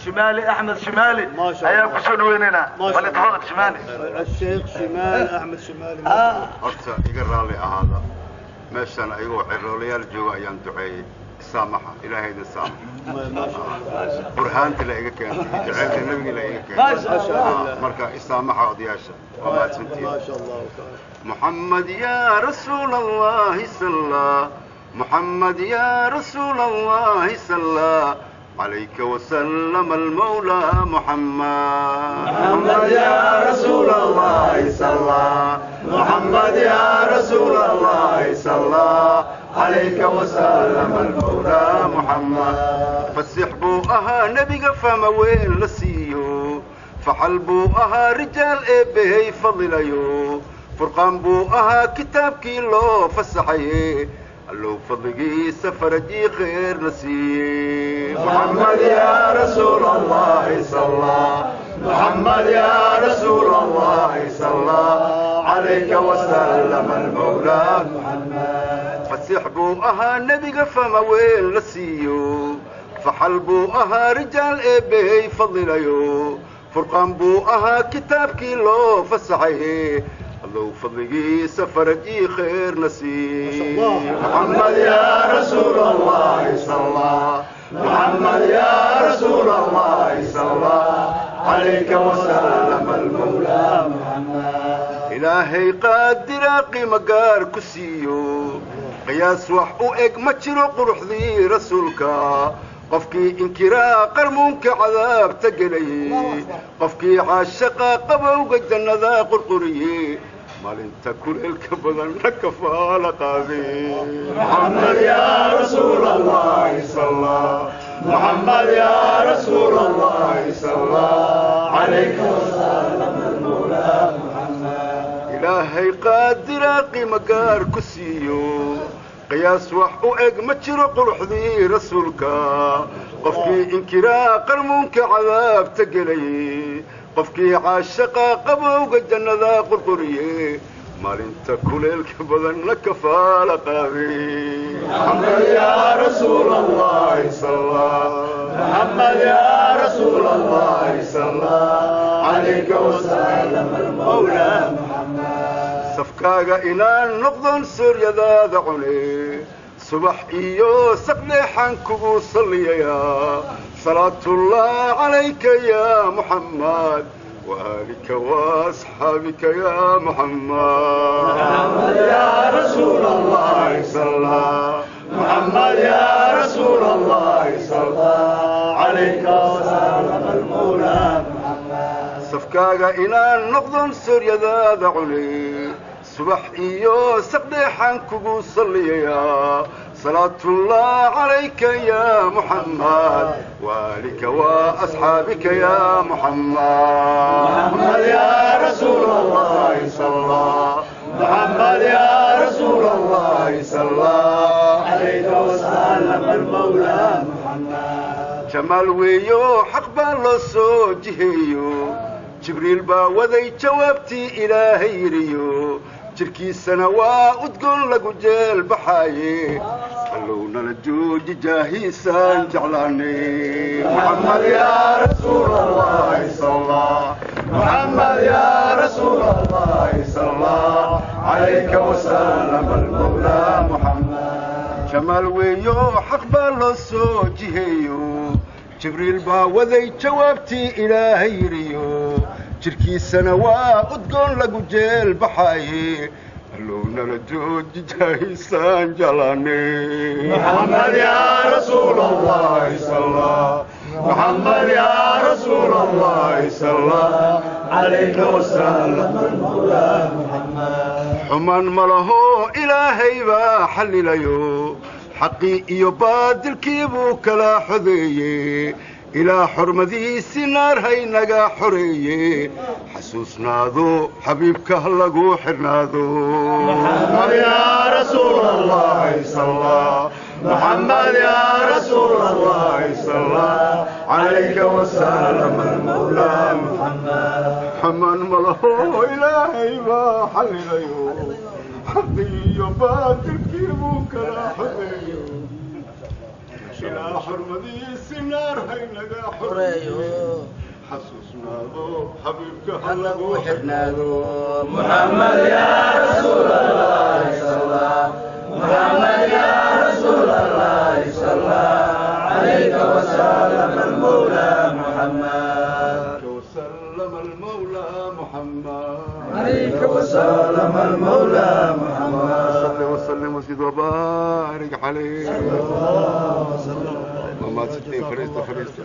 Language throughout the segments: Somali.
Shimaali Axmed Shimaali ayaan kusoo dhaweynaynaa. Falyatafadal Shimaali. الشيخ شمال أحمد شمالي. Horta iga raalli ahaada, meeshaan ayagoo ciroolayaal jooga ayaan duceeyey. Saamaxa, Ilaahay idin saamaxa. ما شاء الله. Burhaanta la iga keentay, jaceylka Nebiga la iga ما شاء keentay. الله. Marka isaamaxa odayaasha, waa mahadsantihiin. ما شاء الله تعالى. محمد يا رسول الله صلى، محمد يا رسول الله صلى عليك وسلم المولى محمد. محمد يا رسول الله صلى، محمد يا رسول الله صلى عليك وسلم المولى محمد. Fasiix buu ahaa nebiga, fama weyn la siiyo, faxal buu ahaa rijaal eebbehey fadilayo, furqaan buu ahaa kitaabkii loo fasaxaye, Allow fadligiisa farajii kheerna siiyey. محمد يا رسول الله صلى، محمد يا رسول الله صلى عليك وسلم المولى محمد. Fasiix buu ahaa nebiga, fama weyn la siiyo, faxal buu ahaa rijaal eebbehey fadilayo, furqaan buu ahaa kitaabkii loo fasaxaye, Allow fadligiisa farajii kheerna siiyey. محمد يا رسول الله صلى، محمد يا رسول الله صلى عليك وسلم المولى محمد. Ilaahay qaadira qiimo gaar ku siiyo, qiyaas wax u eg ma jiro quruxdii Rasuulka. Qofkii inkiraa qarmuunka cadaabta gelayey, qofkii caashaqa qabowga jannada qurquriyey, maalinta kuleelka badan na kafaala qaaday. محمد يا رسول الله صلى، محمد يا رسول الله صلى عليك وسلم المولى محمد. Ilaahay qaadira qiimo gaar ku siiyo, qiyaas wax u eg ma jiro quruxdii Rasuulka. Qofkii inkiraa qarmuunka cadaabta gelayey, qofkii caashaqa qabowga jannada qurquriyey, maalinta kuleelka badan na kafaala qaaday. محمد يا رسول الله صلى، محمد يا رسول الله صلى عليك وسلم المولى محمد. Safkaaga inaan noqdon sooryadaada cune, subax iyo saqdheexaan kugu salliyayaa. Salaatullah calayka ya Muxammad وآلك وأصحابك يا محمد. محمد يا رسول الله صلى، محمد يا رسول الله صلى عليك وسلم المولى محمد. Safkaaga inaan noqdon sooryadaada cune, subax iyo saqdheexaan kugu salliyayaa. Salaatullah calayka ya Muxammad وآلك وأصحابك يا محمد. محمد يا رسول الله صلى، محمد يا رسول الله صلى عليك وسلم المولى محمد. Jamaal weeyo, xaq baa loo soo jiheeyo, Jibriil baa waday jawaabtii Ilaahay yidhiyo, jirkiisana waa udgoon lagu jeel baxaaye, Allow nala jooji jaahiisaan jeclaanay. محمد يا رسول الله صلى، محمد يا رسول الله صلى عليك وسلم المولى محمد. Jamaal weeyo, xaq baa loo soo jiheeyo, Jibriil baa waday jawaabtii Ilaahay yidhiyo, jirkiisana waa udgoon lagu jeel baxaaye, Allow nala jooji jaahiisaan jeclaanay. محمد يا رسول الله صلى، محمد يا رسول الله صلى عليك وسلم المولى محمد. Xumaan ma laho, Ilaahay baa xallilayo, xaqii iyo baadilkii buu kala xodeeyey, ilaa xurmadiisi naar haynaga xoreeye. Xasuusnaado xabiibka ha lagu xidhnaado. محمد يا رسول الله صلى، محمد يا رسول الله صلى عليك وسلم المولى محمد. Xumaan ma laho, Ilaahay baa xallilayo, xaqii iyo baadilkii buu kala xodeeyo. Ilaa xurmadiisi naar haynaga xoreeyo. Xasuusnaado xabiibka ha lagu xirnaado. Muxamed yaa rasuul Allahi sala, Muxamed yaa rasuul Allahi sala calayka wasalam almawla Muxamed. وسلم المولى محمد. عليك وسلم المولى محمد. صل وسلم وزد وبارك عليه. الله وسلم. ما ستين فريستا فريستا.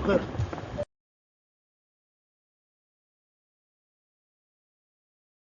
خير.